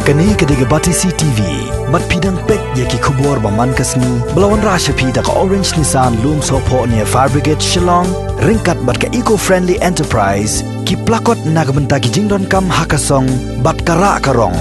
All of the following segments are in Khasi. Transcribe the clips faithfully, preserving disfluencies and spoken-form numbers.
Kane ka dei ka Batesi T V. Bad phi dang peit ïa ki khubor ba man ka sngi ba la wanrah sha phi da ka Orange Nissan Lumsohphoh near Fire Brigade Shillong, ryngkat bad ka Eco Friendly Enterprise, ki plakot na ka bynta ki jingdonkam ha ka song bad ka rah ka rong.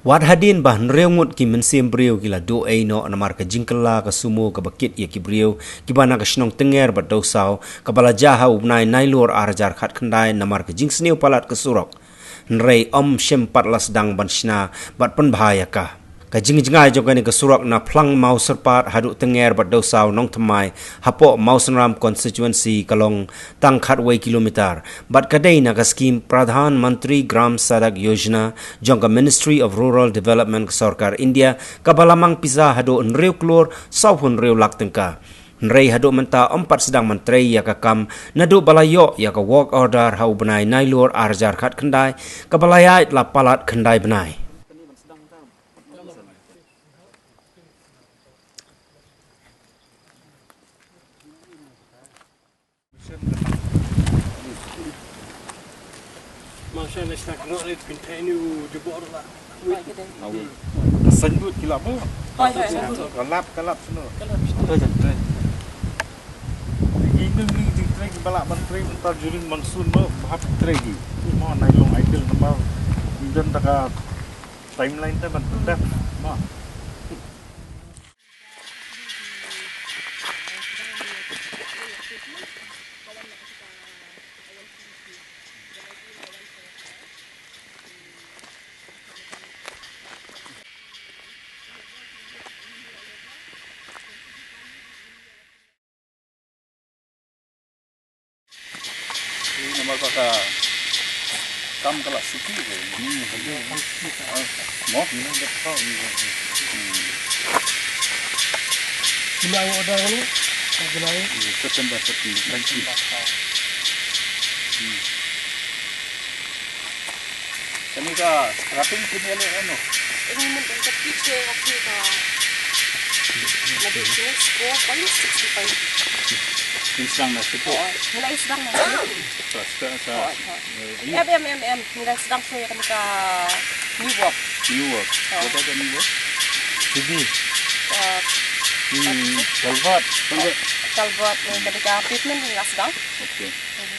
Wat hadien ba hynriew ngut ki mynsiem briew ki la duh ei noh namar ka jingkylla ka sumo kaba kit ïa ki briew kiba na ka shnong Tynger bad Dewsaw, kaba la jia ha u bnai Nailur ar hajar khatkhyndai namar ka jingsniew palat ka surok. Hynrei ym shym pat la sdang ban shna bad pynbha ïa ka. Ka jingjngai jong kane ka surok na phlang Mawsyrpat haduh Tynger bad Dewsaw Nongthymmai hapoh Mawsynram constituency ka long tang khatwei kilometer. Bad ka dei na ka skim Pradhan Mantri Gram Sadak Yojana jong ka Ministry of Rural Development ka Sorkar India, kaba la mang pisa haduh hynriew klur sawphew hynriew lak tyngka. Hynrei haduh mynta ym pat sdang ban trei ïa ka kam naduh ba la ïoh ïa ka work order ha u bnai Nailur ar hajar khatkhyndai, kaba la ïaid la palat khyndai bnai. Masha Allah, sa kano ni pynthei ni u jubor la. Awi. Ka signboard ki la bo. Hoi, hoi, hoi. Ka lap, ka lap sno. Ka lap. Hoi, hoi. Ïa ngi ngi jingtrei ki ba lah ban trei mynta during monsoon mo, ba hap trei ki. Mo, nai long ideal namar ym don da ka timeline te ban pyndep. Mo. Namar ba ka kam ka la suki ko. Hmm, ka kam suki ka. Ah, mo? Hmm. July order ni, July. Hmm, September, September. Thank you. September, ah. Hmm. Kane ka scrapping phin ïaleh ano? Ini mun ka kit te ka kit ka. Naduh sini four point six five. Phin sdang na sdang. Oh, ngi la sdang na sdang. Sa, sa, sa. Oh, oh. Eh, em, em, em, em. Ngi la sdang sa ïa kane ka new work. New work. Oh. What are the new work? Sidi. Uh, hmm, culvert. Culvert. Culvert, eh, kane ka pavement ngi la sdang. Okay. Mhm.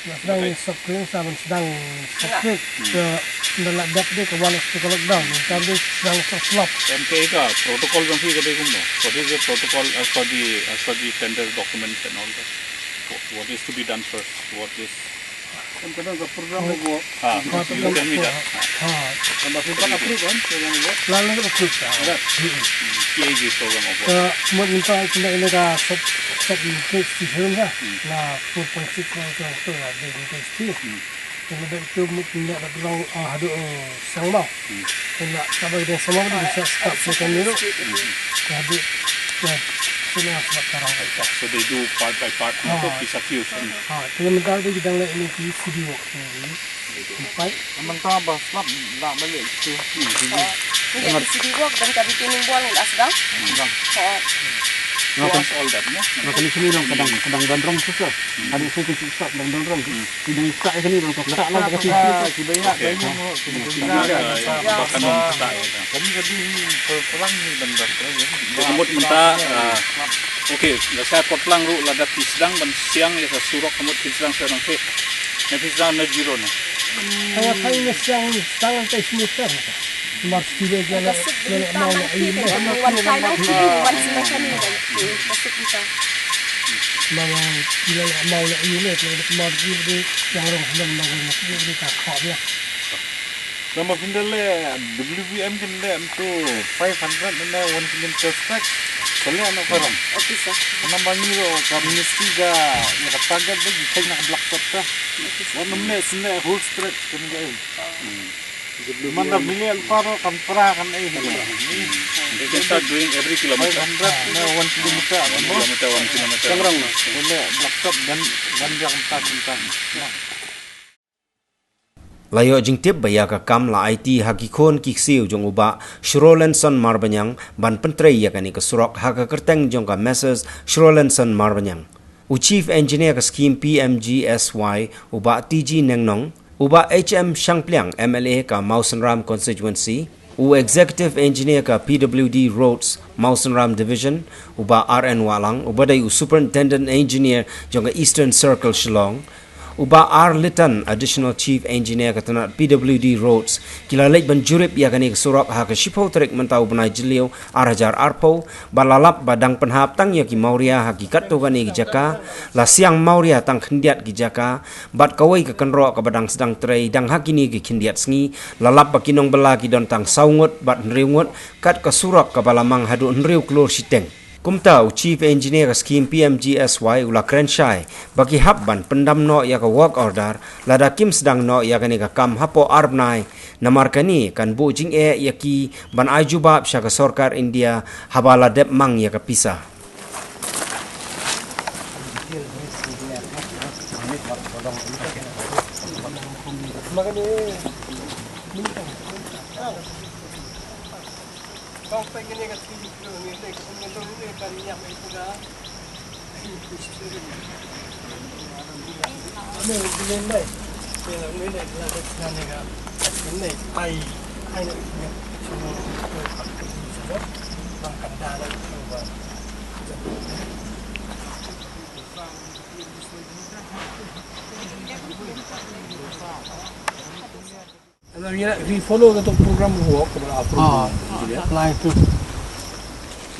Nga sdang ni soft crane, sa ban sdang soft crane. Nga. Te nda la dep de ka one oh two ka lockdown. Mynta de sdang soft slab. Em, ka protocol jong phi ka dei kumno? What is the protocol as per the, as per the tender documents and all that? What, what is to be done first? What is... Em, ka dang ka program of work. Ah, you tell me that. Ha. Em, ba phi pat approve, em, program of work? La, la, approve, ha. Right. Hmm. Hmm. Ki ei ki program of work? Ka, mut mynta ka dang ina ka sub, sub, sub, sub, sub, Hmm. Na four point six one two la dei ni ka sti. Hmm. Ka la dei tu mut ina da long, ah, haduh, eh, Sangma. Hmm. Ka la ka bai dei Sangma di sa stop se kan ni ro. Hmm. Ka haduh, ya, sini asmat karang. So they do part by part, Ah. Not pisa piu. Ah, ka la mynta dei ki dang la ini ki C D work. Hmm. Pai. Mynta ba slap la balik tu. Hmm. Ah, ini C D work dan ka retaining wall ngi la sdang. Sdang. Ah. Nga kan all that, no? Nga kan sini dong kadang, kadang don rong suka. Hmm. Ada sini tu stop dong don rong. Hmm. Ki dang start kini dong start lang ka sini. Ki banyak. Okay. Banyak. Ki banyak. Bahkan dong start. Kami tadi perang ni dan dah. Ka mut mynta, ah, okay, la sa kot lang ruh lada phi sdang ban siang ïa ka surok ka mut phi sdang sa nang phi. Na phi sdang na zero na. Tang tang na siang sdang te sini ter. Mar sile jala jala mau na ai. Wan kai nang phi wan sila kani. Ka suk kita. Mau jala mau na ai ne, mau di yang rong sdang mau na ai ne ka khop ya. Namar phin da leh W B M kin leh em tu five hundred ne one kilometer stretch. Ka leh noh ka rong. Okay, sir. Namar ngi ruh ka ministry ka ïa ka target dei ki theng na ka blacktop ka. Okay, sir. Wan ym leh sne whole stretch kan ka ei. Hmm. Man da phi leh lypa ruh kan pra kan ei hi. They can start doing every kilometer. Five hundred ne one kilometer. One kilometer, one kilometer. Kan rong. Ka leh blacktop dan dan dia kan ta kan ta. La ïoh jingtip ba ïa ka kam la aiti ha ki khun ki ksiew jong u Bah Shrolenson Marbaniang ban pyntrei ïa kane ka surok ha ka kyrteng jong ka Messrs Shrolenson Marbaniang. U Chief Engineer ka scheme P M G S Y, u Bah T G Nengnong, u Bah H M Shangpliang, M L A ka Mawsynram Constituency, u Executive Engineer ka P W D Roads Mawsynram Division, u Bah R N Wahlang, uba dei u Superintendent Engineer jong ka Eastern Circle Shillong, u Bah R Litan, Additional Chief Engineer ka tnat P W D Roads, ki la leit ban jurip ïa kane ka surok ha ka shiphew tarik mynta u bnai Jylliew ar hajar arphew, bad la lap ba dang pynhap tang ïa ki Mawria ha ki katto katne ki jaka, la siang Mawria tang khyndiat ki jaka, bad kawei ka kynroh kaba dang sdang trei dang ha kine ki khyndiat sngi, la lap ba ki nongbylla ki don tang saw ngut bad hynriew ngut, kat ka surok kaba la mang haduh hynriew klur shiteng. Kumta u Chief Engineer ka scheme P M G S Y u la kren shai ba ki hap ban pyndam noh ïa ka work order lada kim sdang noh ïa kane ka kam hapoh ar bnai, namar kane kan buh jingeh ïa ki ban ai jubab sha ka sorkar India haba la dep mang ïa ka pisa. And then we, we follow the program of work, uh, approved. Ah, engineer. Apply to.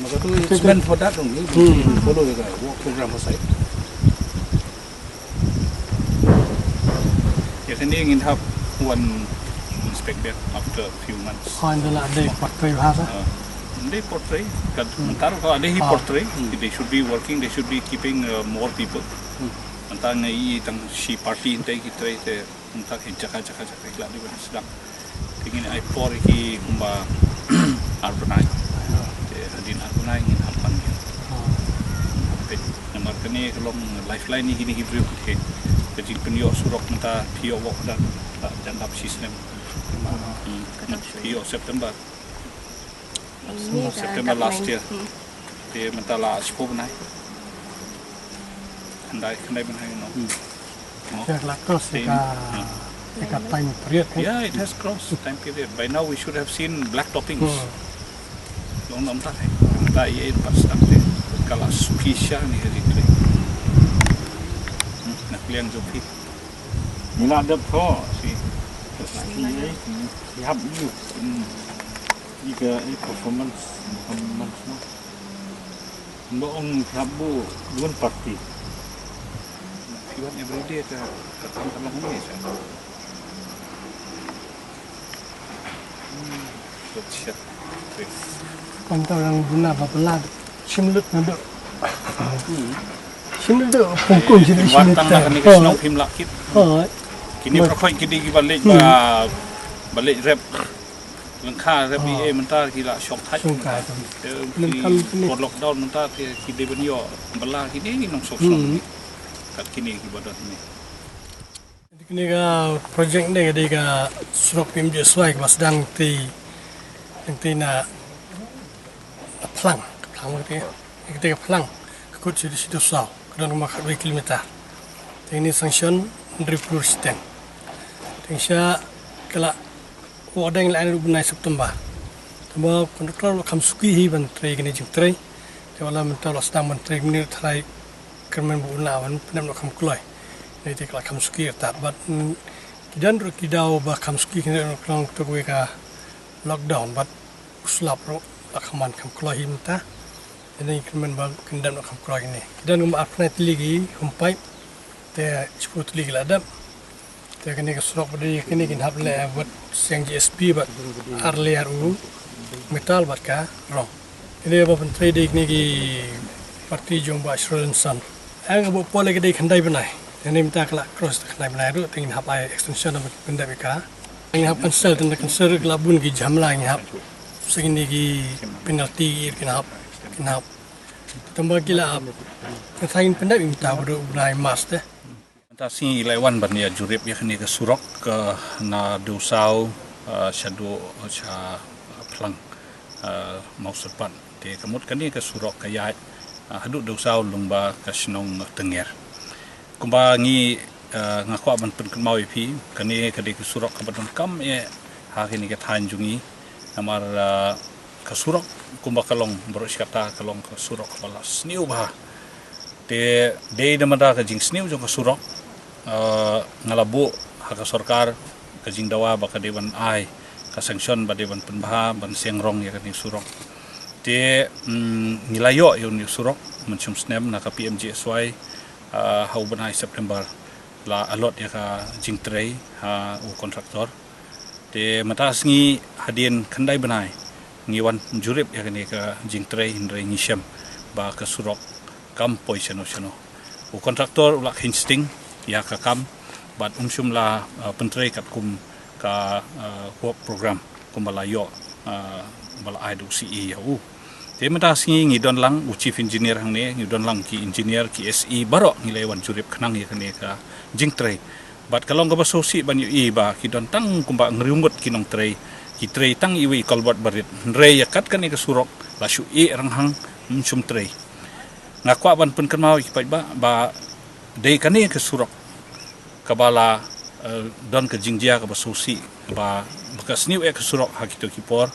Maka tu, it's meant for that only. Hmm. We follow the work program aside. Ïa kane ngin hap wan inspect that after a few months. Oh, in the la-, they portray ha sa? Uh, they portray. Kat, hmm, mynta ka, they, he, ah, portray. Hmm. They should be working. They should be keeping, uh, more people. Hmm. Mynta ngi tang shi party hynrei ki trei te. Mynta ki jaka, jaka, jaka ki la dei ban sdang. Te ngin ai por ïa ki kumba ar bnai. Te hadien ar bnai ngin hap ban ïa. Peit namar kane ka long lifeline ïa kine ki briew ki. Ka jingpynïoh surok mynta phi ïoh wok da, da jan dap shi snem. Hmm. Phi ïoh September. September last year. Hmm. Te mynta la shiphew bnai. Khyndai, khyndai bnai, no. Hmm. No. Ïa ka la cross ïa ka, hmm, ïa ka time period, eh? Yeah, it has crossed time period. By now we should have seen black toppings. Hmm. Long nam ta, eh. Ta ïa pat stang te. Ka la suki sha ni ha ri te. Hmm, na kliang jong phi. Ngi la dep tho, si. Ka ski, eh, ngi hap ïa. Hmm. Ïa ka, eh, performance, performance, no. Ba ong hap bu duan party. Phi wan everyday ka, ka kam ka long ni sa. Hmm. Good shot. Pantau lang guna ba pelad. Shim lut na dok. Hmm. Shim lut dok. Pungkun shim lut. Wan tang na kane ka shnong phim lah kit. Ha. Kine, ma, perkhoi kine kiba leit, hmm, ba, ba leit rep. Lyngkha rep, oh, eh, mynta ki la shong thait. Shong thait. Eh, mynta ki por lockdown mynta ki, ki dei ban ïoh bylla kine ki nongshong shong. Hmm. Kat kine kiba don kine. Kine ka project ne ka dei ka surok P M G S Y kaba sdang te, te na Phlang, Phlang te. Ka dei ka Phlang, ka kut Shidussaw, ka don kumba khatwei kilometer. Te ngi sanction hynriew klur shiteng. Te sha ka la wad dang la u bnai September. Te ba contractor la kham suki hi ban trei kine jingtrei. Te ba la mynta la sdang ban trei mynne tharai kyrmen ba u la wan pyndep noh kham kloi. Ngi te ka la kham suki artat bad, mm, ki don ruh ki daw ba kham suki kine ruh ka long kato kawei ka lockdown bad u slap ruh la kham wan kham kloi hi mynta. Ine kyrmen ba kin dep noh kham kloi kine. Ki don kumba arphew tylli ki home pipe. Te shiphew tylli ki la dep. Te kane ka surok ba dei kane kin hap leh bad seng J S B bad ar layer u metal bad ka rong. Kine ba pyntrei dei kine ki party jong Bah Shirlynson. Ang ba pole ka dei khyndai bnai. Te ne mynta ka la cross khyndai bnai ruh te ngin hap ai extension ba pyndep ïa ka. Ngin hap cancel, te cancel ruh ka la bun ki jhamla ngin hap. Sa kine ki penalty kin hap, kin hap. Tang ba ki la ap. Ka sa ngin pyndep ïa mynta ba dei u bnai March te. Mynta sngi la wan ban ïa jurip ïa kane ka surok ka na Dewsaw, eh, shaduh, eh, sha Phlang, eh, Mawsynram. Te ka mut kane ka surok ka ïaid, haduh Dewsaw lyngba ka shnong Tenger. Kumba ngi, eh, nga kwah ban pynkynmaw ïa phi, kane ka dei ka surok kaba donkam eh ha kane ka thaiñ jong ngi. Namar, eh, ka surok kumba ka long baroh shi katta ka long ka surok kaba la sniew bha. Te dei namar ka jingsniew jong ka surok, eh, nga la buh ha ka sorkar ka jingdawa ba ka dei ban ai ka sanction ba dei ban pynbha ban siang rong ïa kane ka surok. Te, mm, ngi la ïoh ïa une u surok mynshum snem na ka P M G S Y, ah, ha u bnai September la allot ïa ka jingtrei ha u kontraktor. Te mynta sngi hadien khyndai bnai ngi wan jurip ïa kane ka jingtrei, hynrei ngi shem ba ka surok kam poi shano shano. U kontraktor u la kheiñ sting ïa ka kam bad um shym la, ah, pyntrei katkum ka, ah, work program kumba la ïoh, ah, ba la ai da u C E ïa u. Te mynta sngi ngi don lang u chief engineer hangne, ngi don lang ki engineer, ki S E, baroh ngi la wan jurip khnang ïa kane ka jingtrei. Bad ka long kaba sngewsih ban ïohi ba ki don tang kumba hynriew ngut ki nongtrei, ki trei tang iwei i culvert barit. Hynrei ïa kat kane ka surok la shu ïeh ranghang, ym shym trei. Nga kwah ban pynkynmaw ïa ki paidbah ba dei kane ka surok kaba la, eh, don ka jingjia kaba sngewsih ba, ba ka sniew eh ka surok ha kito ki por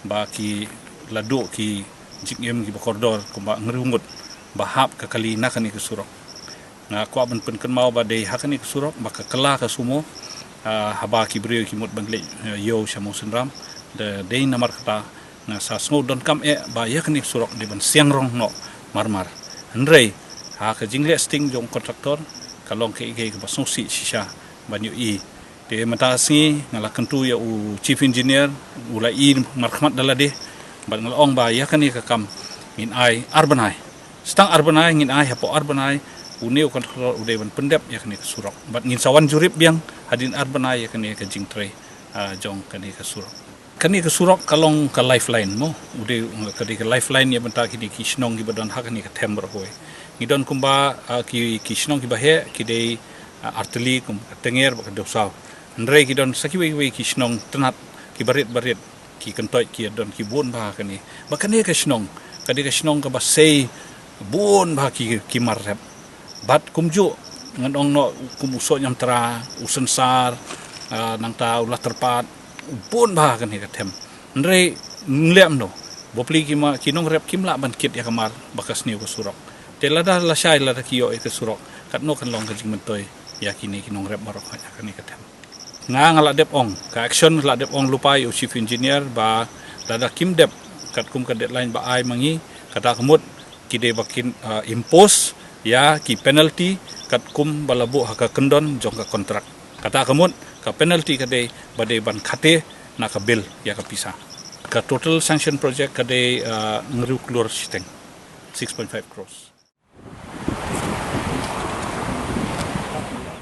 ba ki la duh ki jingim kiba kordor kumba hynriew ngut ba hap ka kali na kane ka surok. Nga kwah ban pynkynmaw ba dei ha kane ka surok ba ka kylla ka sumo, ah, haba ki briew ki mut ban leit, eh, ïew sha Mawsynram, da dei namar kata nga sa sngew donkam eh ba ïa kane ka surok dei ban siang rong noh marmar. Hynrei ha ka jingleh sting jong kontraktor ka long kaei kaei kaba sngewsih shisha ban ïohi. Te mynta sngi nga la kyntu ïa u chief engineer, u la i markhmat da lade, bad nga la ong ba ïa kane ka kam ngin ai ar bnai. Tang ar bnai ngin ai, hapoh ar bnai une u kontraktor u dei ban pyndep ïa kane ka surok. Bad ngin sa wan jurip biang hadien ar bnai ïa kane ka jingtrei, ah, jong kane ka surok. Kane ka surok ka long ka lifeline mo. U dei, ka dei ka lifeline ïa bynta kine ki shnong kiba don ha kane ka them baroh kawei. Ngi don kumba, ah, ki, ki shnong kiba heh ki dei, ah, artylli kum ka Tenger bad ka Dewsaw. Hynrei ki don sa kiwei kiwei ki shnong tnat kiba rit barit, ki kyntoit ki don ki bun bha kane. Ba kane ka shnong ka dei ka shnong kaba sei bun bha ki, ki mar rep. Bad kumjuh ngan ong noh kum u Sohñiamtra, u Synsar, ah, nangta u Latyrpad, bun bha kane ka them. Hynrei ngi leh kumno, bapli ki ma, ki nongrep kim lah ban kit ïa ka mar ba ka sniew ka surok. Te lada lashai lada ki ïoh ïa ka surok, katno kan long ka jingmyntoi ïa kine ki nongrep baroh ha kane ka them. Nga, nga la dep ong, ka action la dep ong lypa ïa u chief engineer ba lada kim dep katkum ka deadline ba ai ma ngi, kata ka mut ki dei ba kin, ah, impose ïa ki penalty katkum ba la buh ha ka kyndon jong ka kontrak. Kata ka mut ka penalty ka dei ba dei ban khate na ka bill ïa ka pisa. Ka total sanction project ka dei, ah, hynriew klur shiteng, six point five crores.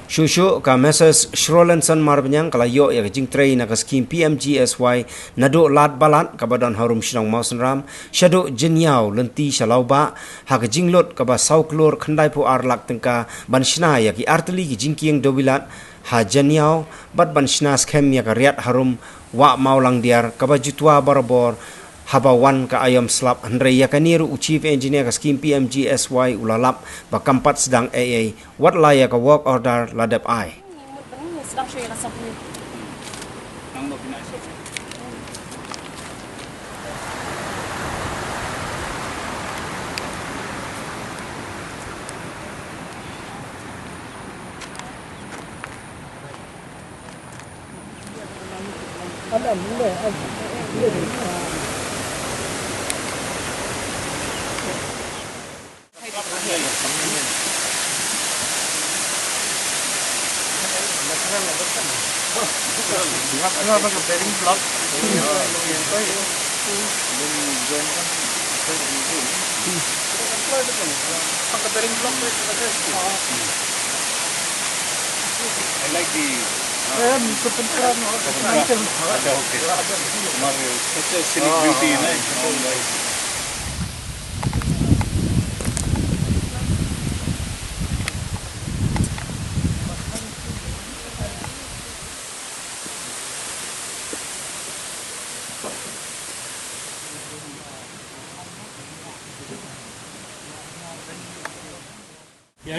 Shuh shuh ka Messrs Shrolenson Marbaniang ka la ïoh ïa ka jingtrei na ka skhim P M G S Y naduh Lad Balat kaba don harum shnong Mawsynram shaduh Jynïaw lynti sha Lawbah ha ka jinglut kaba saw klur khyndai phew ar lak tyngka ban shna ïa ki artylli ki jingkieng dewbilat ha Jynïaw bad ban shna skhem ïa ka riat harum Wah Mawlangdiar kaba jutwa barabor haba wan ka aïom slap. Hynrei ïa kane ruh u chief engineer ka skhim P M G S Y u la lap ba kam pat sdang ei ei wat la ïa ka work order la dep ai. I like the, uh, Acha, okay. Such a scenic beauty, na?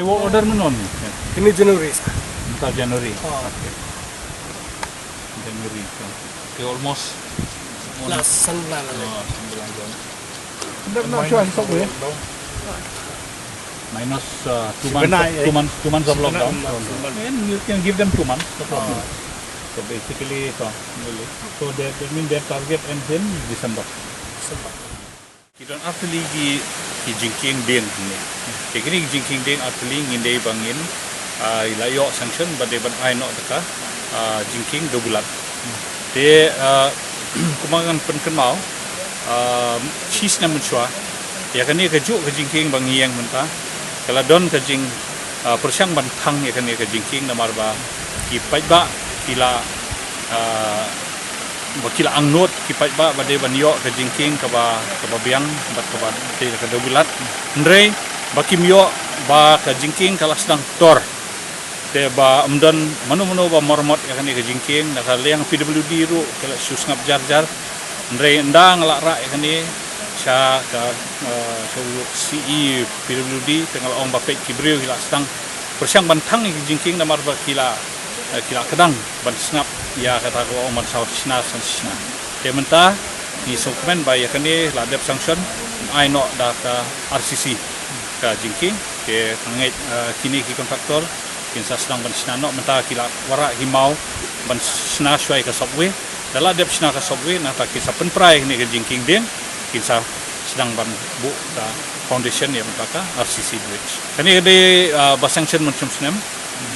Order mynno ni? Ini January, sir. Mynta January. Oh. January. Okay, almost. Last Sunday. Oh, Sunday. Minus uh, two months, two months, two months of lockdown. And you can give them two months, no problem. So basically, so, really. So that, that means their target ends in December. Ki don artylli ki, ki jingkieng dieng hangne. Te kine ki jingkieng dieng artylli ngin dei ba ngin, ah, la ïoh sanction ba dei ban ai noh da ka, ah, jingkieng dewbilat. Te, ah, kumba ngan pynkynmaw, ah, shi snem mynshuwa ïa kane kajuh ka jingkieng ba ngi ïeng mynta ka la don ka jing, ah, pyrshang ban thang ïa kane ka jingkieng namar ba ki paidbah ki la, ah, ba ki la angnud ki paidbah ba dei ban ïoh ka jingkieng kaba, kaba biang bad kaba dei ka dewbilat. Hynrei ba kim ïoh ba ka jingkieng ka la sdang tor. Te ba ym don mano mano ba marmot ïa kane ka jingkieng, na ka liang P W D ruh ka la shu sngap jar jar. Hynrei ynda nga la rah ïa kane sha ka, eh, sha u C E P W D, te nga la ong ba peit ki briew ki la sdang pyrshang ban thang ïa ka jingkieng namar ba ki la, eh, ki la kdang ban sngap ïa kata ka ong ban saw shna san shna. Te mynta ngi sngewkmen ba ïa kane la dep sanction, ai noh da ka R C C ka jingkieng. Te ngeit, eh, kine ki kontraktor kin sa sdang ban shna noh, mynta ki la wanrah ki maw ban shna shuwa ïa ka subway. Da la dep shna ka subway, nangta kin sa pynpra ïa kane ka jingkieng dieng, kin sa sdang ban buh ka foundation ïa mynta ka R C C bridge. Kane ka dei, ah, ba sanction mynshum snem.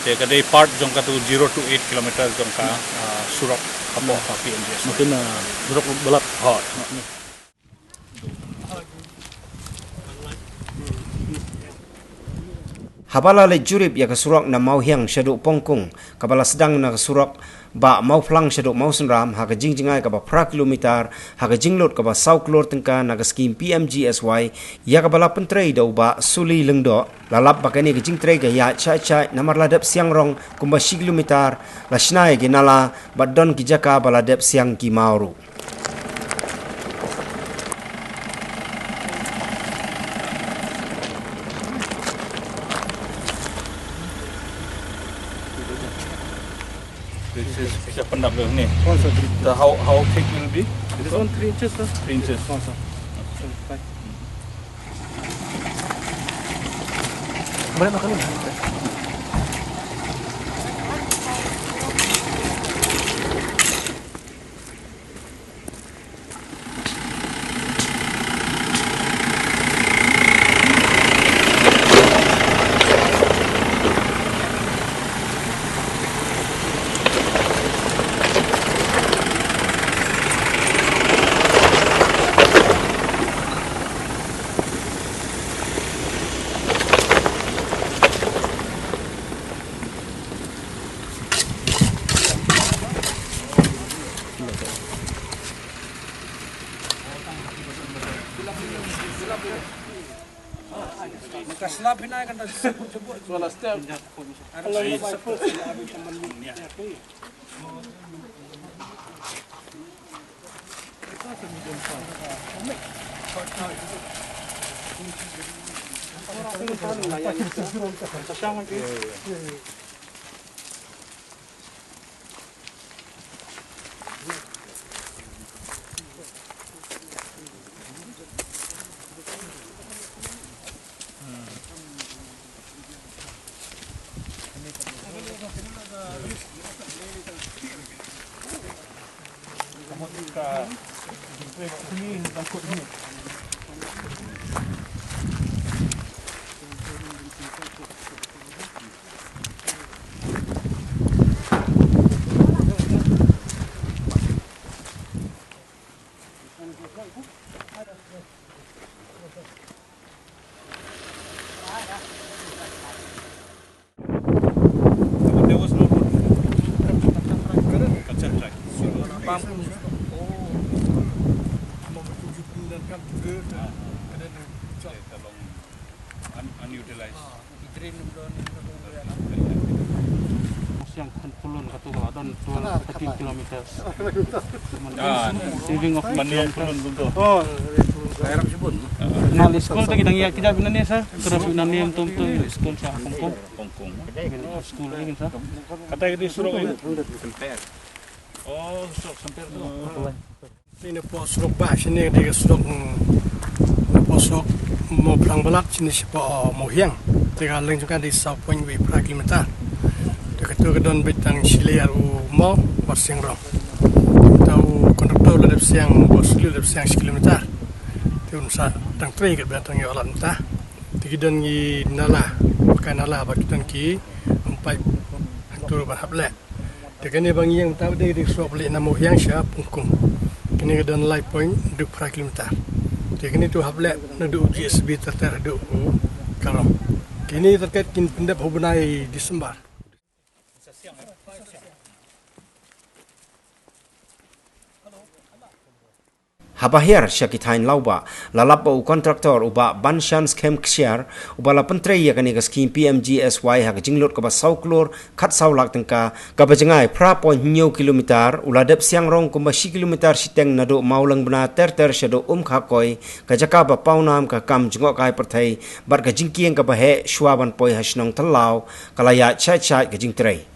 Te ka dei part jong katu zero to eight kilometer jong ka, ah, surok hapoh ka P M G S Y. Maksudnya surok Balat. Ha. Haba la leit jurip ïa ka surok na Mawhiang shaduh Pongkung, kaba la sdang na ka surok ba Mawphlang shaduh Mawsynram, ha ka jingjngai kaba phra kilometer, ha ka jinglut kaba saw klur tyngka na ka skhim P M G S Y, ïa kaba la pyntrei da u Bah Suli Lyngdoh, la lap ba kane ka jingtrei ka ïaid shai shai namar la dep siang rong kumba shi kilometer, la shna ïa ki nala, bad don ki jaka ba la dep siang ki maw ruh. This is, siya pandap dulu ni. Oh, sir, three inches. So how, how thick will be? This one three inches, sir. Three inches. Oh, sir. Fine. Balik makan ni. Ka slab hynai kan da sebut-sebut. Soal step. Ada slab. There was no road. Kacha track. So, pump. Oh. Un-, unutilized. Siang kan pulun katu ka don twelve, thirteen kilometers. Ah, saving of eight kilometers. Pulun kumto. Oh, Nga li skul te ki dang ïa ki dap nangne sa. Terus nangne em tom tom skul sa Hong Kong. Hong Kong. Skul ni kan sa. Kata ki di surok ni. Oh, surok Samper tu. Ni na pok surok ba sini di surok, mm, na pok surok mo plang balat sini si pok, oh, mo hiang. Te ka leng jong ka di saw point wi pra kilometer. Te ka tu ka don bit tang sili ar u mo ba siang rong. Tau kontraktor la dep siang, bos lu dep siang si kilometer. Te un sa tang trei ka bia tang ïoh lam ta. Te ki don ngi nala, ka nala ba ki don ki, um, pipe. Tur ban hap leh. Te kane ba ngi ïeng ta de de sop leh na mo hiang sha Pungkung. Kane ka don lai point du pra kilometer. Te kane tu hap leh na du G S B ter ter du u Karong. Kine terkait kin pyndep ha u bnai December. Haba hiar sha ki thaiñ Lawbah, la lap ba u kontraktor u Bah Banshan Skhem Kshiar, uba la pyntrei ïa kane ka skhim P M G S Y ha ka jinglut kaba saw klur khatsaw lak tyngka, kaba jngai phra point hynñiew kilometer, u la dep siang rong kumba shi kilometer shiteng naduh Mawlyngbna ter ter shaduh Umkhakoi, ka jaka ba pawnam ka kam jngohkai pyrthei, bad ka jingkieng kaba heh shuwa ban poi ha shnong Thyllaw, ka la ïaid shait shait ka jingtrei.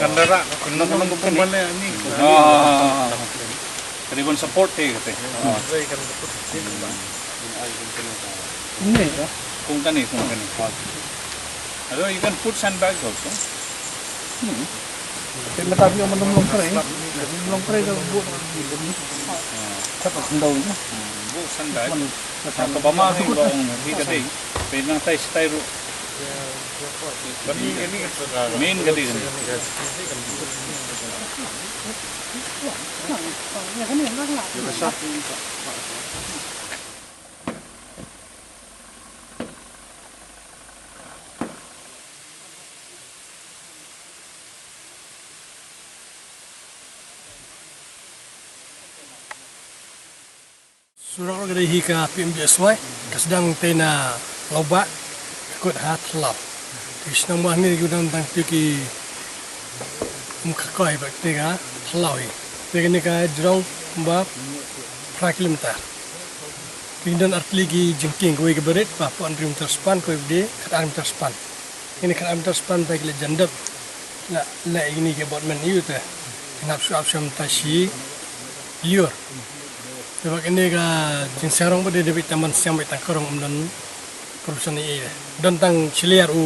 Kandara, kena kena bukan mana ni. Ah, tadi pun support eh kata. Ini ya. Kung kani, kung kani. Although you can put sandbags also. Hmm. Tapi mata dia menung long kere, long kere kalau buat lagi lebih cepat kendau ni. Buat sandbag. Ka ba ma hi ba ong hi ka dei. Pe nang tai stai ru. Main ka dei. Surok ka dei hi ka P M G S Y, ka sdang tei na Lawbah, ka kut ha Thlaw. Te shnong ba hangne ki dang tang tu ki Umkhakoi bad te ka Thlaw hi. Te kane ka jrong ba phra kilometer. Ki don artylli ki jingkieng, kawei kaba rit ba pon hynriew meter span, kawei ba dei khatar meter span. Kine khatar meter span ba ki la jan dep. La la kine ki abutment ïa u te. Ki hap shu ap sham ta shi lyiur. Te ba kine ka jingsiang rong ba dei dei beit tang ban siang beit tang ka rong, ym don corrosion ei ei. Don tang shi layer u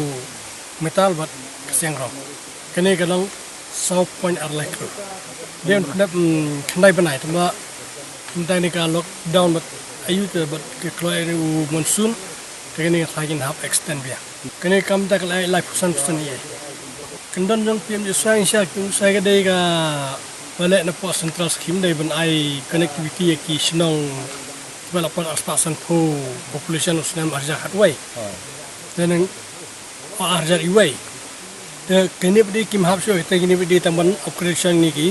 metal bad ka siang rong. Kane ka long saw point ar lai klur. Dei un khyndai, mm, khyndai bnai, tang ba mynta ne ka lockdown bad ayu te bad ka kloi u monsoon, te kane ka thakin hap extend bia. Kane ka mynta ka lai, laiphew san percent ei ei. Ka don jong P M G S Y, P M G S Y ka dei kaba leh na poh central scheme, dei ban ai connectivity ïa ki shnong kiba la poi arspah sanphew population u snem ar hajar khatwei. Te nang ar hajar iwei. Te kine ba dei kim hap shuh, te kine ba dei tang ban upgrade shuh ïa kine ki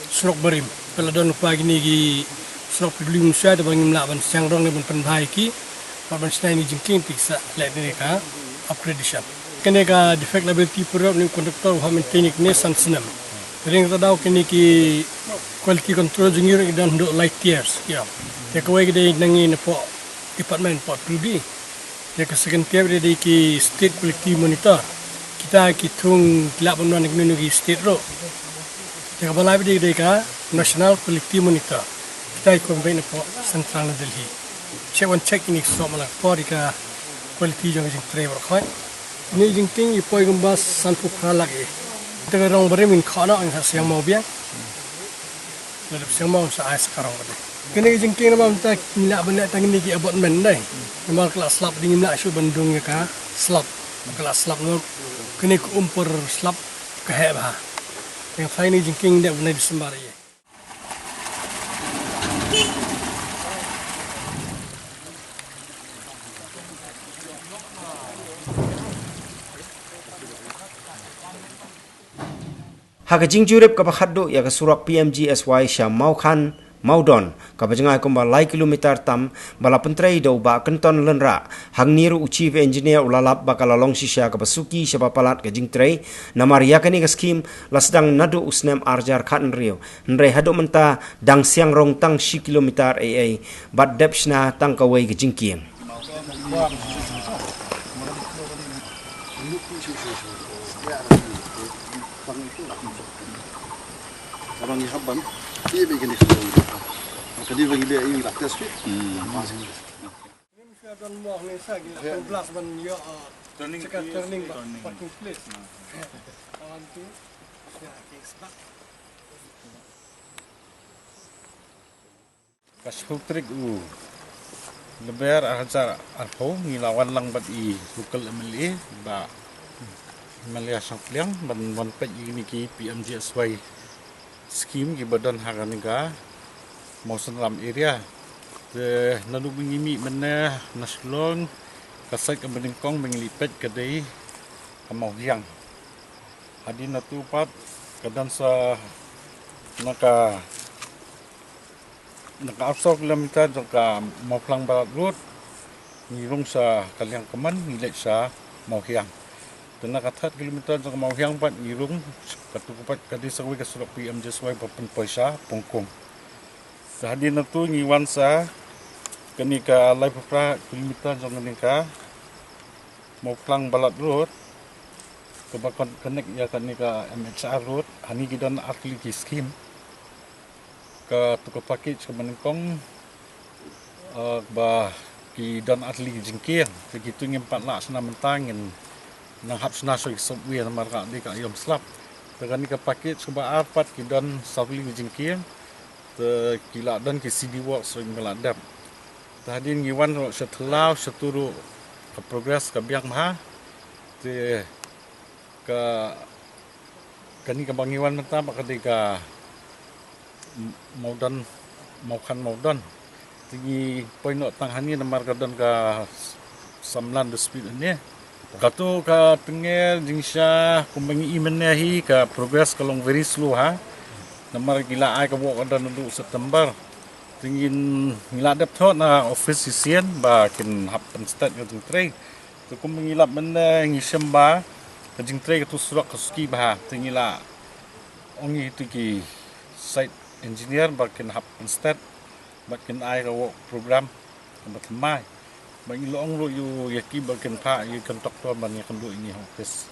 surok barim. Ba la don lypa kine ki surok P W D, te ba ngim lah ban siang rong ne ban pynbha ïa ki, ban shna ïa kine ki jingkieng, te ki sa leh kane ka upgradation. Kane ka defect liability period, une u contractor u hap maintain ïa kine san snem. Te ring ta daw kine ki quality control jong ngi ruh ki don haduh lai tiers, ïa. Te kawei ka dei na ngi na poh department, poh P W D. Ïa ka second tier dei, dei ki state quality monitor. Kita ki thung ki lah ban wan na kino kino ki state ruh. Te kaba lai bad dei ka National Quality Monitor. Kita ki kong beit na pdeng central na Delhi. Check wan check ïa kine ki surok man la ka por ïa ka quality jong ka jingtrei baroh khoit. Ïa kine ki jingkieng ki poi kumba sanphew phra lak ïa. Te ka rong barim ngin khot noh, ngin khot sha Ïawmawbiang. Lada phi sngewbha sa ai sa ka rong ka dei. Kine ki jingkieng namar mynta ngi lah ban leh tang kine ki abutment dei. Namar ka la slap dei, ngim lah shuh ban dung ïa ka slap. Ka la slap namar kine ki um por slap ka heh bha. Tang phi, kine ki jingkieng dei ban leh December ïa. Ha ka jingjurip kaba khatduh ïa ka surok P M G S Y sha Mawkhan Mawdon, kaba jngai kumba lai kilometer tam, ba la pyntrei da u Bah Kynton Lynrah, hangne ruh u Chief Engineer u la lap ba ka la long shisha kaba suki shaba palat ka jingtrei, namar ïa kane ka skhim la sdang naduh u snem ar hajar khathynriew, hynrei haduh mynta dang siang rong tang shi kilometer eiei, bad dep shna tang kawei ka jingkieng. Orang ni haban, dia bikin di sini. Maka dia bagi dia ini lah test fit. Hmm. Masih. Ini mesti ada mau ni sa gila. Blast ban yo. Turning, turning, parking place. Awan tu. Ya, okay, sebab. Ka shiphew tarik u Lber ar hajar arphew ngi la wan lang bad i local M L A, Bah Emalia Shangpliang, ban wan peit ïa kine ki P M G S Y scheme kiba don ha kane ka Mawsynram area. Te naduh ba ngi mih mynne na Shillong, ka site kaba nyngkong ba ngi la peit ka dei ka Mawhiang. Hadien natu pat ka don sa na ka na ka arphew saw kilometer jong ka Mawphlang Balat Road, ngi rung sha ka Liangkmen, ngi leit sha Mawhiang. Te na ka third kilometer jong ka Mawhiang pat ngi rung, katu pat ka dei sa kawei ka surok P M G S Y ba pynpoi sha Pongkung. Te hadien natu ngi wan sa kane ka laiphew phra kilometer jong kane ka Mawphlang Balat Road, kaba con-, connect ïa kane ka M H R Road, hangne ki don ar tylli ki scheme. Katu ka package kaba nyngkong, eh, ba ki don ar tylli ki jingkieng, te kitu ngim pat lah shna mynta, ngin nang hap shna shuh ki subway namar ka dei ka aïom slap. Te kane ka package kaba ar pat ki don saw tylli ki jingkieng, te ki la don ki C D works ruh ngim lah dep. Te hadien ngi wan ruh sha Thyllau, shatu ruh ka progress ka biang bha. Te ka, kane kaba ngi wan mynta ba ka dei ka M-, Mawdon, Mawkhan Mawdon. Te ngi poi noh tang hangne namar ka don ka s-, samlan dispute hangne. Katu ka tnga jingshisha kumba ngi i mynne hi ka progress ka long very slow ha. Namar ki la ai ka work order naduh September. Te ngin, ngi la dep thoh na office shisien ba kin hap pynstet ka jingtrei. Te kum ngi lap mynne ngi shem ba ka jingtrei katu surok ka suki bha, te ngi la ong ïa kitu ki site engineer ba kin hap pynstet, ba kin ai ka work program kaba thymmai. Ba ngi la ong ruh ïa ki ba kin phah ïa ki contractor ban ïakynduh ïa ngi ha office,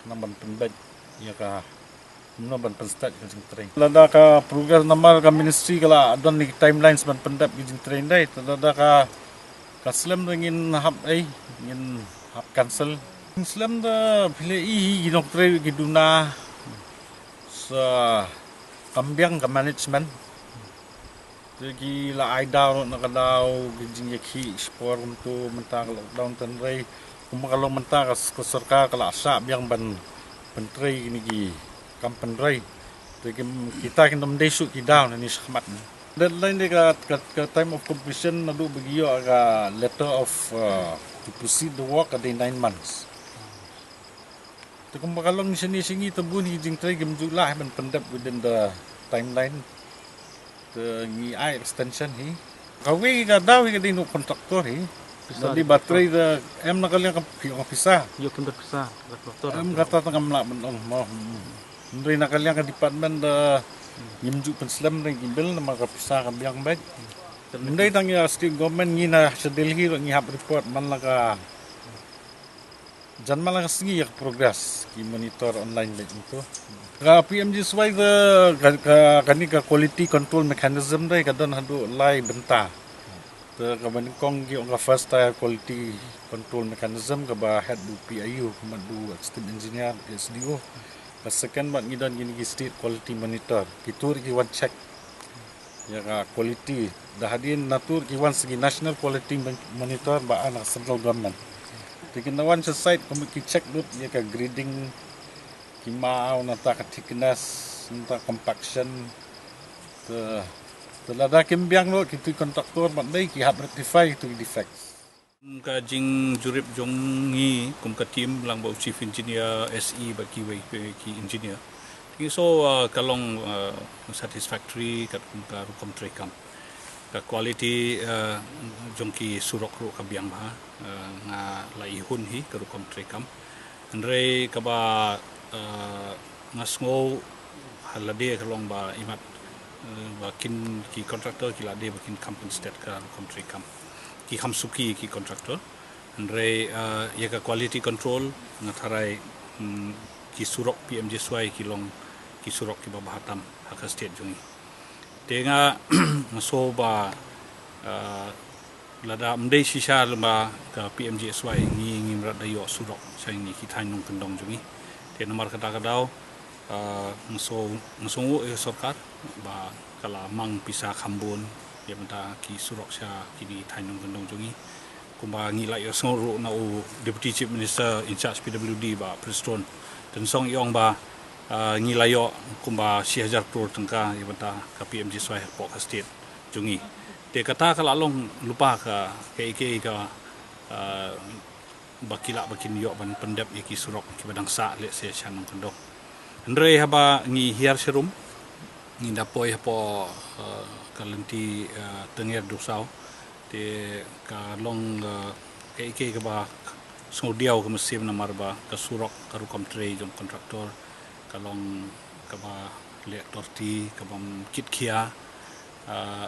khnang ban pynbeit ïa ka kumno ban pynstet ka jingtrei. Lada ka progress namar ka ministry ka la don ïa ki timelines ban pyndep ka jingtrei ndai, te lada ka, ka slem te ngin hap, eh, ngin hap cancel. Ngin slem te phi la i hi ki nongtrei ki duna sa kam biang ka management. Te ki la ai daw na ka daw ki jingïakhih shipor kumtu mynta ka lockdown, hynrei kumba ka long mynta ka, ka sorkar ka la shah biang ban pyntrei kine ki kam pynrei. Te ki, kita kin ym dei shuh ki daw nangne shakhmat. Deadline de ka, ka, ka time of completion naduh ba ki ïoh ka letter of, uh, to proceed the work ka dei nine months. Te kumba ka long shane sha ngi te bun hi ki jingtrei kim ju lah ban pyndep within the timeline. Te ngi ai extension hi. Kawei ka daw hi ka dei na u contractor hi. Pisa. Lada ba trei te em na ka liang ka phi-, ka pisa. Ïoh kim da pisa, ka contractor. Em kata te ngam lah ban ong mo. Hynrei na ka liang ka department te ngim ju pynslem te ngi bill namar ka pisa ka biang beit. Hynrei tang ïa state government ngi na sha Delhi ruh ngi hap report man la ka Jan mala ka sngi ïa ka progress ki monitor online beit nto. Ka P M G S Y ka, ka, ka, kane ka quality control mechanism dei ka don haduh lai bynta. Te kaba nyngkong ki ong ka first tier quality control mechanism kaba head u P I U, ka mat u assistant engineer, S D O. Ka second bad ngi don kine ki state quality monitor. Ki tur ki wan check ïa ka quality. Da hadien na tur ki wan sa ki national quality mon-, monitor ba na central government. Te ki na wan sha site kum ki check lut ïa ka grading, ki maw, nata ka thickness, nata compaction. Te, te lada kim biang lut ki tu contractor bad dei ki hap rectify tu defects. Ka jingjurip jong ngi kum ka team lang ba u chief engineer, S E bad kiwei ki, ki engineer. Ngi so, uh, ka long, uh, satisfactory kat kum ka rukom treikam. Ka quality, uh, jong ki surok ruh ka biang bha, uh, nga la ihun hi ka rukom treikam. Hynrei kaba, uh, nga sngew ha lade ka long ba imat, uh, ba kin ki contractor ki lade ba kin compensate ka rukom treikam. Ki kham suki ki contractor. Hynrei, uh, ïa ka quality control nga tharai, mm, ki surok P M G S Y ki long ki surok kiba bha tam ha ka state jong ngi. Te nga nga so ba, uh, lada mdei shisha lem ba ka P M G S Y ngi ngi mrad da ïoh surok sha ngi ki thaiñ nongkyndong jong ngi. Te namar kata ka daw, uh, nga so nga so ngu ïa sorkar ba ka la mang pisa kham bun ïa bynta ki surok sha kine thaiñ nongkyndong jong ngi. Kumba ngi la ïohsngew ruh na u Deputy Chief Minister in charge P W D Bah Prestone Tynsong i ong ba, ah, ngi la ïoh kumba shi hajar klur tyngka ïa bynta ka P M G S Y hapoh ka state jong ngi. Te kata ka la long lypa ka, ka, ka, ka, ah, ba ki lah ba kin ïoh ban pyndep ïa ki surok kiba dang sah leh sha nongkyndong. Hynrei haba ngi hiar sharum, ngi da poi hapoh, eh, ka lynti, eh, Tyngeh Duhsaw. Te ka long, eh, ka, ka, kaba sngewdiaw ka mynsiem namar ba ka surok ka rukom trei jong kontraktor ka long kaba leh torti, kaba ym kit khia, eh,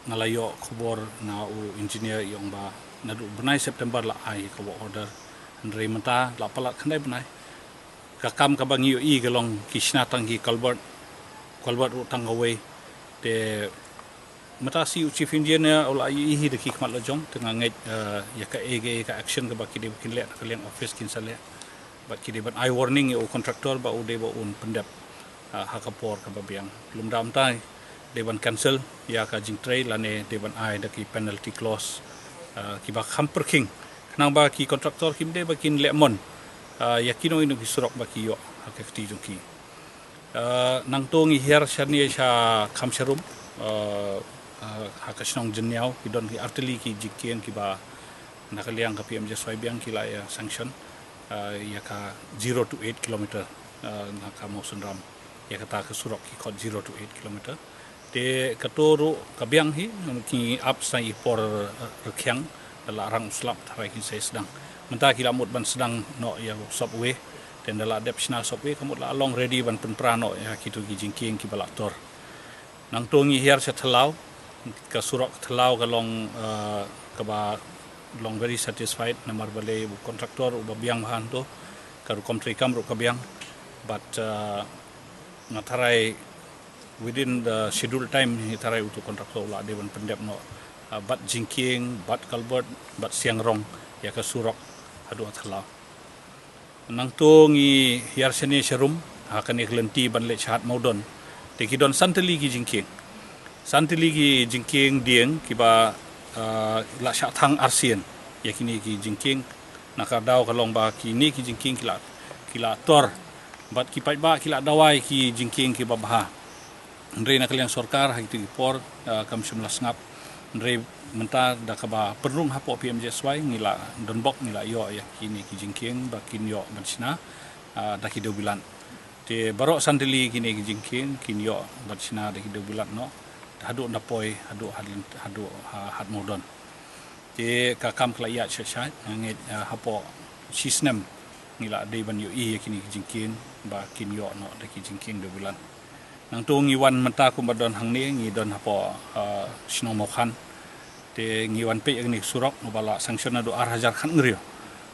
nga la ïoh khubor na u engineer i ong ba naduh bnai September la ai ka work order, hynrei mynta la palat khyndai bnai. Ka kam kaba ngi ïohi ka long ki shna tang ki culvert, culvert ruh tang kawei. Te mynta shi u chief engineer u la ïohi hi da ki khmat la jong, te nga ngeit, eh, ïa ka, ïa ka action kaba ki dei ba kin leh na ka liang office kin sa leh. Bad ki dei ban ai warning ïa u contractor ba u dei ba un pyndep, ah, ha ka por kaba biang. Lymda mynta dei ban cancel ïa ka jingtrei lane dei ban ai da ki penalty clause, ah, kiba kham pyrkhing. Khnang ba ki contractor kim dei ba kin leh mon, ah, ïa kino kino ki surok ba ki ïoh ha ka kti jong ki. Ah, nangto ngi hiar shane sha Khamsharum, ah, ah, ha ka shnong Jynniaw, ki don ki artylli ki jingkieng kiba na ka liang ka P M G S Y biang ki la ïa sanction, ah, ïa ka zero to eight kilometer, ah, na ka Mawsynram. Ïa kata ka surok ki khot zero to eight kilometer. Te kato ruh ka biang hi, ki ap sa i por, eh, rkhiang, da la rang u slap tharai kin sa sdang. Mynta ki la mut ban sdang noh ïa u subway, te da la dep shna subway, ka mut la long ready ban pynpra noh ïa kito ki jingkieng kiba la tor. Nangto ngi hiar sha Thlaw, ka surok Thlaw ka long, eh, kaba long very satisfied, namar balei u contractor uba biang bha hangto, ka rukom treikam ruh ka biang, but, eh, nga tharai within the schedule time hi tharai uto contractor u la dei ban pyndep noh, ah, bad jingkieng, bad culvert, bad siang rong, ïa ka surok haduh Thlaw. Nangto ngi hiar shane sharum, ha kane ka lynti ban leit sha Hat Mawdon. Te ki don san tylli ki jingkieng. San tylli ki jingkieng dieng kiba, ah, la shah thang arsien. Ïa kine ki jingkieng na ka daw ka long ba kine ki jingkieng ki la, ki la tor. Bad ki paidbah ki la dawai ki jingkieng kiba bha. Hynrei na ka liang sorkar ha kito ki por, ah, kam shym la sngap. Hynrei mynta da kaba pynrung hapoh P M G S Y ngi la donbok ngi la ïoh ïa kine ki jingkieng ba kin ïoh ban shna, ah, da ki dewbilat. Te baroh san tylli kine ki jingkieng kin ïoh ban shna da ki dewbilat noh. Haduh nda poi, haduh had-, haduh ha-, Hat Mawdon. Te ka kam ka la ïaid shai shai, nga ngeit, ah, hapoh shi snem ngi la dei ban ïohi ïa kine ki jingkieng ba kin ïoh noh da ki jingkieng dewbilat. Nangto ngi wan mynta kumba don hangne ngi don hapoh, ah, shnong Mawkhan. Te ngi wan peit ïa kane ka surok naba la sanction naduh ar hajar khathynriew.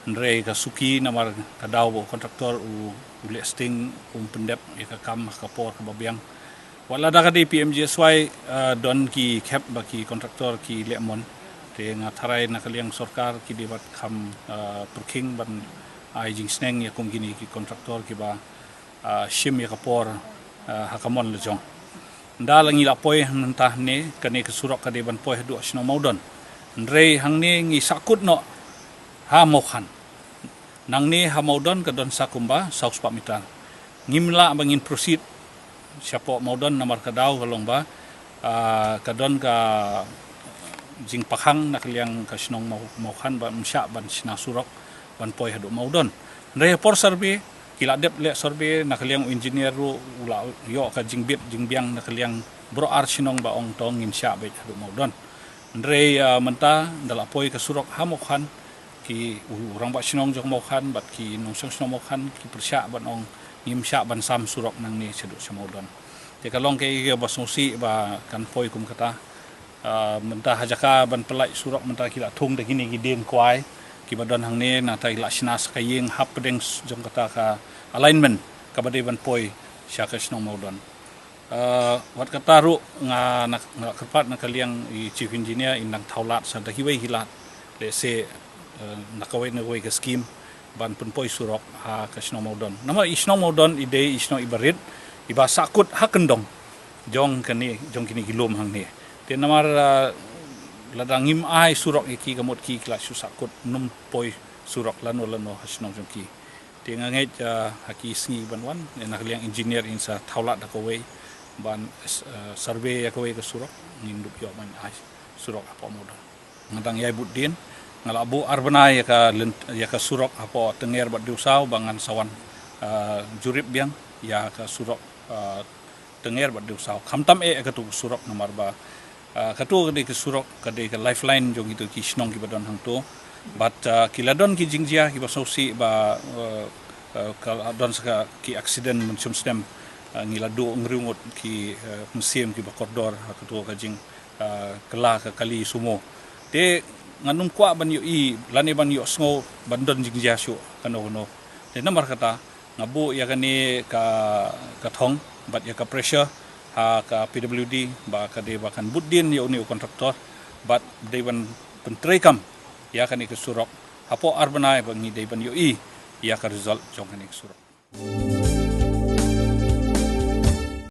Hynrei ka suki namar ka daw ba u kontraktor u, u leh sting, um pyndep ïa ka kam ha ka por kaba biang. Wat lada ka dei P M G S Y, ah, don ki khep ba ki kontraktor ki leh mon. Te nga tharai na ka liang sorkar ki dei bad kham, ah, pyrkhing ban ai jingsneng ïa kum kine ki kontraktor kiba, ah, shim ïa ka por, ah, ha ka mon la jong. Ynda la ngi la poi mynta hangne, kane ka surok ka dei ban poi haduh shnong Mawdon. Hynrei hangne ngi sahkut noh ha Mawkhan. Nangne ha Mawdon ka don sa kumba saw spah meter. Ngim lah ba ngin proceed shapoh Mawdon namar ka daw ka long ba, ah, ka don ka jingpakhang na ka liang ka shnong Maw-, Mawkhan ba ym shah ban shna surok ban poi haduh Mawdon. Hynrei ha por survey, ki la dep leh survey na ka liang u engineer ruh u la ïoh ka jingbit jingbiang na ka liang baroh ar shnong ba ong to ngin shah beit haduh Mawdon. Hynrei, ah, mynta ynda la poi ka surok ha Mawkhan, ki u rangbah shnong jong Mawkhan bad ki nongshong shnong Mawkhan ki pyrshah ban ong ngim shah ban sam surok nangne shaduh sha Mawdon. Te ka long kaei kaba sngewsih ba kan poi kum kata. Ah, mynta ha jaka ban pynlait surok mynta ki la thung da kine ki dieng kwai kiba don hangne, nangta ki la shna sa ka ïing hapdeng s-, jong kata ka alignment kaba dei ban poi sha ka shnong Mawdon. Ah, wat kata ruh nga na, nga kyrpad na ka liang i chief engineer in nang thaw lad sa da kiwei ki lad, lehse, eh, na kawei na kawei ka skim ban pynpoi surok ha ka shnong Mawdon. Namar i shnong Mawdon i dei i shnong iba rit, iba sahkut ha kyndong jong kane, jong kine ki lum hangne. Te namar, ah, lada ngim ai surok ïa ki ka mut ki ki la shu sahkut nym poi surok lano lano ha shnong jong ki. Te nga ngeit, ah, ha ki sngi ban wan, eh, na ka liang engineer in sa thaw lad da kawei ban, eh, survey ïa kawei ka surok, ngin dup ïoh ban ai surok hapoh Mawdon. Nga dang ïai bud dien, nga la buh ar bnai ïa ka lynt-, ïa ka surok hapoh Tynger bad Diewsaw ba ngan sa wan, ah, jurip biang ïa ka surok, ah, Tynger bad Diewsaw. Khamtam eh ïa katu ka surok namar ba, ah, katu ka dei ka surok, ka dei ka lifeline jong kitu ki shnong kiba don hangtu. Bad, ah, ki la don ki jingjia kiba sngewsih ba, eh, eh, ka la don sa ka ki accident mynshem snem, ah, ngi la duh hynriew ngut ki, eh, mynsiem kiba kordor ha katu ka jing, ah, kylla ka kali sumo. Te ngan ym kwah ban ïohi lane ban ïohsngew ban don jingjia shuh kano kano. Te namar kata nga buh ïa kane ka, ka thong bad ïa ka pressure ha ka P W D ba ka dei ba kan bud dien ïa une u kontraktor bad dei ban pyntreikam ïa kane ka surok hapoh ar bnai ba ngi dei ban ïohi ïa ka result jong kane ka surok.